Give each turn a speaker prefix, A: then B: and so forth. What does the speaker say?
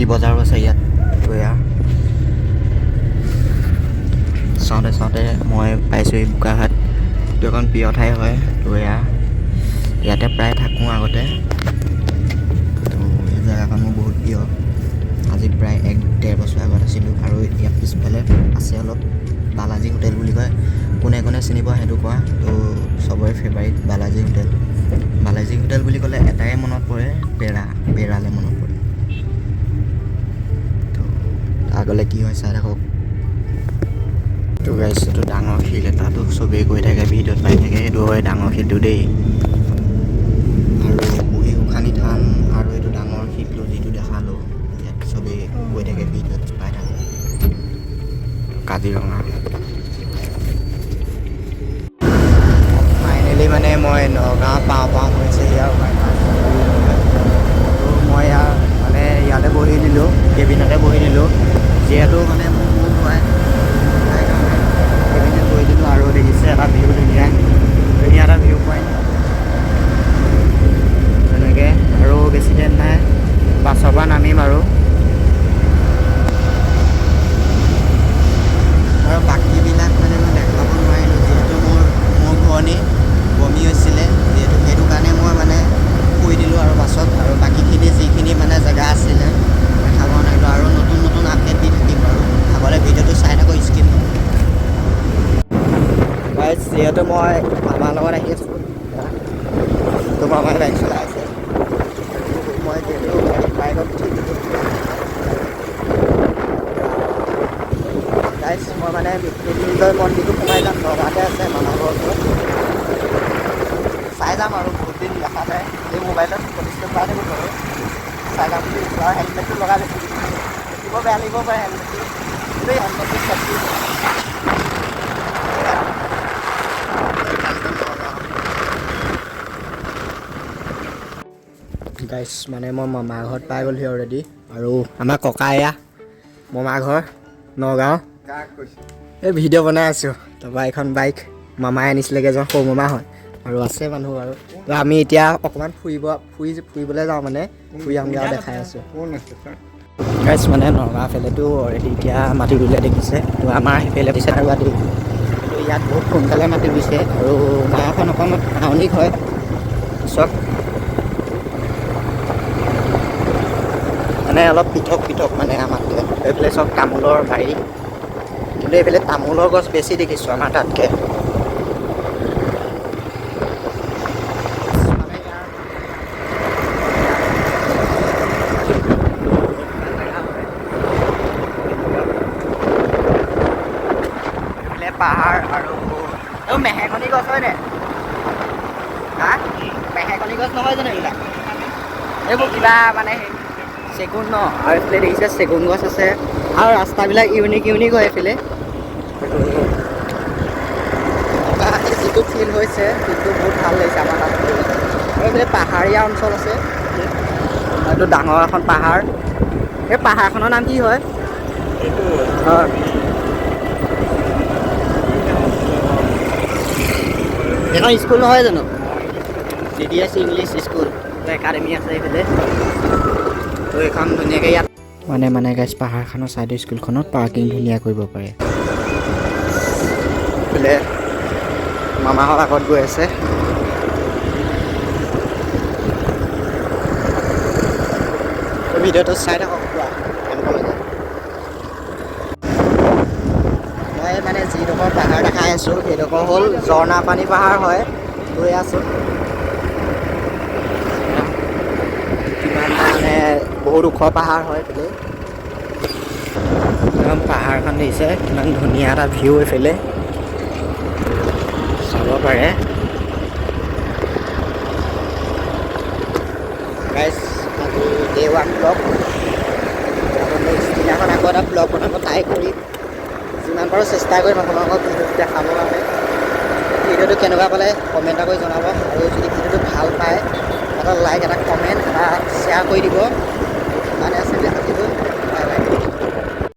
A: চব্জি বজাৰো আছে ইয়াত। তো এয়া চাওঁতে চাওঁতে মই পাইছোঁ এই বোকাখাট। এইটো এখন প্ৰিয় ঠাই হয়। তো এয়া ইয়াতে প্ৰায় থাকোঁ আগতে। তো এই জেগাখন মোৰ বহুত প্ৰিয়। আজি প্ৰায় 1-1.5 বছৰ আগত আছিলোঁ। আৰু ইয়াত পিছফালে আছে অলপ বালাজী হোটেল বুলি কয়, কোনে কোনে চিনি পোৱা সেইটো কোৱা। তো চবৰে favourite Balaji hotel. Balaji hotel বুলি ক'লে এটাই মনত পৰে, পেৰা, পেৰালৈ মনত পৰে। তো আগলৈ কি হয় চাই থাকক। তো গাইছ, এইটো ডাঙৰ শিল এটাতো চবেই গৈ থাকে, ভিডিঅ'ত পাই থাকে, এইটো হয় ডাঙৰ শিলটো দেই। আৰু বুঢ়ী গোসানী থান আৰু এইটো ডাঙৰ শিলটো যিটো দেখালোঁ, ইয়াত চবেই গৈ থাকে, ভিডিঅ'ত পাই থাকোঁ। কাজিৰঙা ফাইনেলি মানে মই নগাঁও পাওঁ পাওঁ হৈছেহি আৰু। তো মই ইয়াৰ মানে ইয়াতে বহি দিলোঁ, কেবিনতে বহি দিলোঁ, যিহেতু মানে মোৰ মূৰ ঘূৰাই, সেইকাৰণে কেবিনত বহি দিলোঁ। আৰু দেখিছে এটা ভিউ, ধুনীয়া ধুনীয়া এটা ভিউ পইণ্ট তেনেকৈ। আৰু বেছি দেৰি নাই, বাছৰ পৰা নামিম আৰু। আৰু বাকীবিলাক মানে মই দেখাব নোৱাৰিলোঁ, যিহেতু মোৰ মূৰ ঘূৰণি, বমি হৈছিলে যিহেতু, সেইটো কাৰণে মই মানে শুই দিলোঁ আৰু বাছত। আৰু বাকীখিনি যিখিনি মানে জেগা আছিলে দেখাব নোৱাৰিলোঁ। আৰু নতুন নতুন আপডেট দি থাকিম আৰু আগলৈ ভিডিঅ'টো চাই থাকোঁ স্কিপ। যিহেতু মই মামাৰ লগত আহি আছোঁ, তো মামাই বাইক চলাই আছে, মই যিহেতু বাইকত উঠি দিলোঁ। গাইছ, মই মানে মৃত্যুঞ্জয় মন্দিৰটো সোমাই যাম, নগাঁৱতে আছে মামাৰ ঘৰৰ ওচৰত, চাই যাম। আৰু বহুত দিন দেখা নাই, এই মোবাইলত ফটো পাই থাকোঁ বাৰু, চাই যাম বুলি ভাবিছোঁ। আৰু হেলমেটটো লগাই লৈছোঁ, দেখিব বেয়া লাগিব পাৰে হেলমেটটো, কিন্তু এই হেলমেটটো চেফটি। গাইছ, মানে মই মামাৰ ঘৰত পাই গ'লোহি অলৰেডি। আৰু আমাৰ ককা, এয়া মামা ঘৰ নগাঁও। এই ভিডিঅ' বনাই আছোঁ। তাৰপৰা এইখন বাইক মামাই আনিছিলেগৈ, এজন সৰু মামা হয় আৰু আছে মানুহ। আৰু তো আমি এতিয়া অকণমান ফুৰিবলৈ যাওঁ, মানে ফুৰি আহোঁগৈ আৰু দেখাই আছোঁ। গাইছ, মানে নগাঁও ফালেতো অলৰেডি এতিয়া মাটি ৰুলে দেখিছে। তো আমাৰ সেইফালে দিছে আৰু দেই, কিন্তু ইয়াত বহুত সোনকালে মাটি ৰুইছে। আৰু গাঁওখন অকণমান আউনিক হয় চব, মানে অলপ পৃথক পৃথক মানে আমাতকৈ। এইফালে চব তামোলৰ বাৰী, কিন্তু এইফালে তামোলৰ গছ বেছি দেখিছোঁ আমাৰ তাতকৈ। এইফালে পাহাৰ আৰু মেহেকনি গছ হয়নে? হা, মেহেকনি গছ নহয় জানো এইবিলাক? এইবোৰ কিবা মানে চেগুন ন। আৰু এইফালে দেখিছে চেগুন গছ আছে। আৰু ৰাস্তাবিলাক ইউনিক ইউনিক হয় এইফালে। যিটো ফিল হৈছে ফিলটো বহুত ভাল লাগিছে আমাৰ তাত। আৰু এইফালে পাহাৰীয়া অঞ্চল আছে, এইটো ডাঙৰ এখন পাহাৰ। এই পাহাৰখনৰ নাম কি হয়? এখন স্কুল নহয় জানো? CDS English school academy আছে এইফালে। তো এইখন ধুনীয়াকৈ ইয়াত মানে মানে গাইছ, পাহাৰখনৰ ছাইডৰ স্কুলখনত পাৰ্কিং ধুনীয়া কৰিব পাৰে। এইফালে মামাহঁত আগত গৈ আছে। ভিডিঅ'টো চাই থাকক পুৰা কেনেকুৱা। মই মানে যিডোখৰ পাহাৰ দেখাই আছোঁ সেইডোখৰ হ'ল ঝৰ্ণাপানী পাহাৰ হয়। গৈ আছোঁ, কিমান মানে বহুত ওখ পাহাৰ হয় এইফালে। একদম পাহাৰখন দেখিছে, কিমান ধুনীয়া এটা ভিউ এইফালে চাব পাৰে। গাইছ, আজি ডে ওৱান ব্লগ। আকৌ নেক্সট দিনাখন আকৌ এটা ব্লগ বনাব ট্ৰাই কৰিম, যিমান পাৰোঁ চেষ্টা কৰিম আপোনালোকক ভিডিঅ'টো দেখাবৰ কাৰণে। ভিডিঅ'টো কেনেকুৱা পালে কমেণ্ট এটা কৰি জনাব। আৰু যদি ভিডিঅ'টো ভাল পায় এটা লাইক, এটা কমেণ্ট, এটা শ্বেয়াৰ কৰি দিব। মানে আছে।